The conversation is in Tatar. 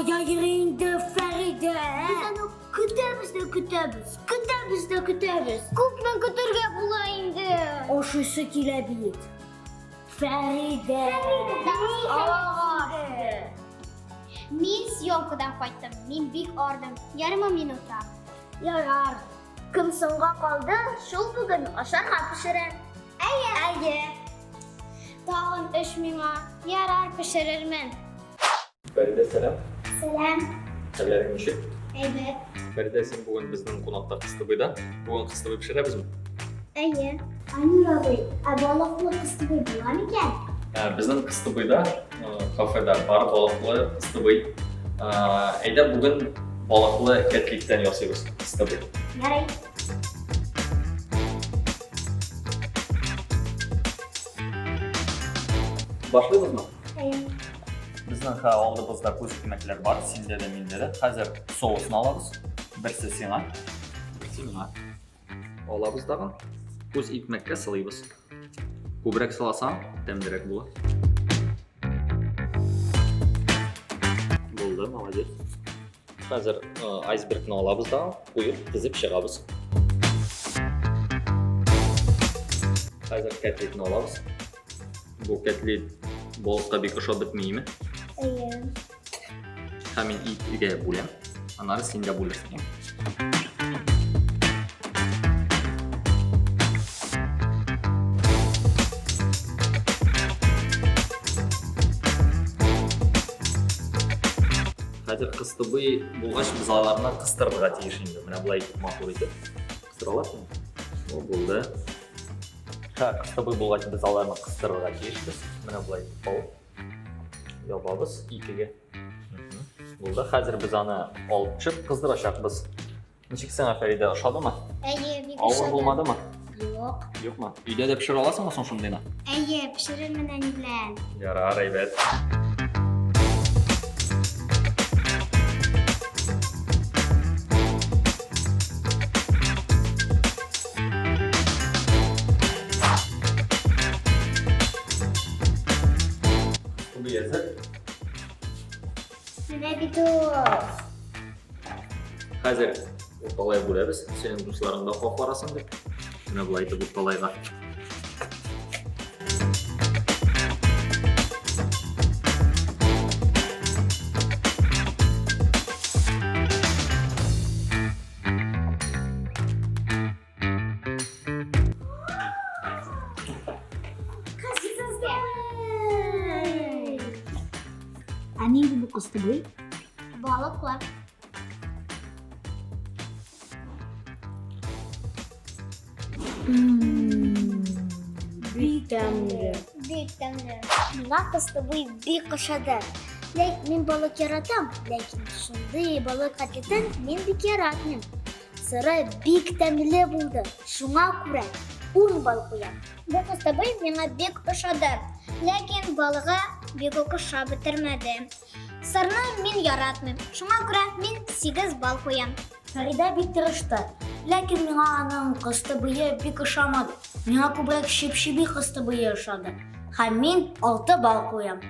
Кая йөри инде Фәридә? Без аны көтәбез дә көтәбез, көтәбез дә көтәбез. Күпме көтәргә була инде? Ашыйсы килә бит. Фәридә. Мин съемкадан кайттым. Мин бик ардым. Ярымы мин утырам. Ярар. Кем соңга калды, шул бүген ашарга пешерә. Әйе. Әйе. Тагын эш миңа. Ярар, пешерермен. Фәридә, сәлам. Сәлам. Хәлләрең ничек? Әйбәт. Фәридә, син бүген безнең кунакта кыстыбыйда. Бүген кыстыбый пешерәбезме? Әйе. Айнур абый, ә балыклы кыстыбый була микән? Ә, безнең кыстыбыйда, э, кафеда бар балыклы кыстыбый. Ә, әйдә бүген балыклы кәтлиттән ясыйбыз кыстыбый. Ярый. Башлыйбызмы? Әйе. Безнең хә алдыбызда күз икмәкләр бар, синдә дә, миндә дә. Хәзер соусын алабыз. Берсе сиңа, берсе миңа. Алабыз тагын. Үз икмәккә сылыйбыз. Күбрәк сыласаң, тәмлерәк була. Булды, молодец. Хәзер э, айсбергны алабыз да, куеп, тезеп чыгабыз. Хәзер кәтлитне алабыз. Бу кәтлит балыкка бик ошап бетмиме? Әйе. Һәм мин икегә бүләм. Аннары син дә бүлерсең. Хәзер кыстыбый булгач, без аларны кыстырырга тиеш инде. Менә болай итеп матур итеп кыстыра аласыңмы? О, булды. Ха, кыстыбый булгач, без аларны кыстырырга тиешбез. Менә болай итеп алып. Ябабыз икегә. Булды. Хәзер без аны алып төшеп кыздырачакбыз. Ничек сиңа, Фәридә, ошадымы? Әйе, бик Авыр ошады. булмадымы? Юк. Юкмы? Өйдә дә пешерә аласыңмы соң шундыйны? Әйе, пешерермен әни белән. Ярар, әйбәт. Бу әзер. Менә бит ул. Хәзер урталай бүләбез. Синең дусларың да капарасың дип. Менә болай итеп урталайга. Ә нинди бу кыстыбый? Балыклы. Бик тәмле. Бик тәмле. Миңа кыстыбый бик ошады. Ләкин мин балык яратам, ләкин шундый балык котлетын мин бик яратмыйм. Сыры бик тәмле булды, шуңа күрә 10 балл куям. Бу кыстыбый миңа бик ошады, ләкин балыгы бик үк ошап бетермәде. Сырны мин яратмыйм, шуңа күрә мин 8 балл куям. Фәридә бик тырышты, ләкин миңа аның кыстыбые бик ошамады. Миңа күбрәк чеп-чеби кыстыбые ошады. Һәм мин 6 балл куям.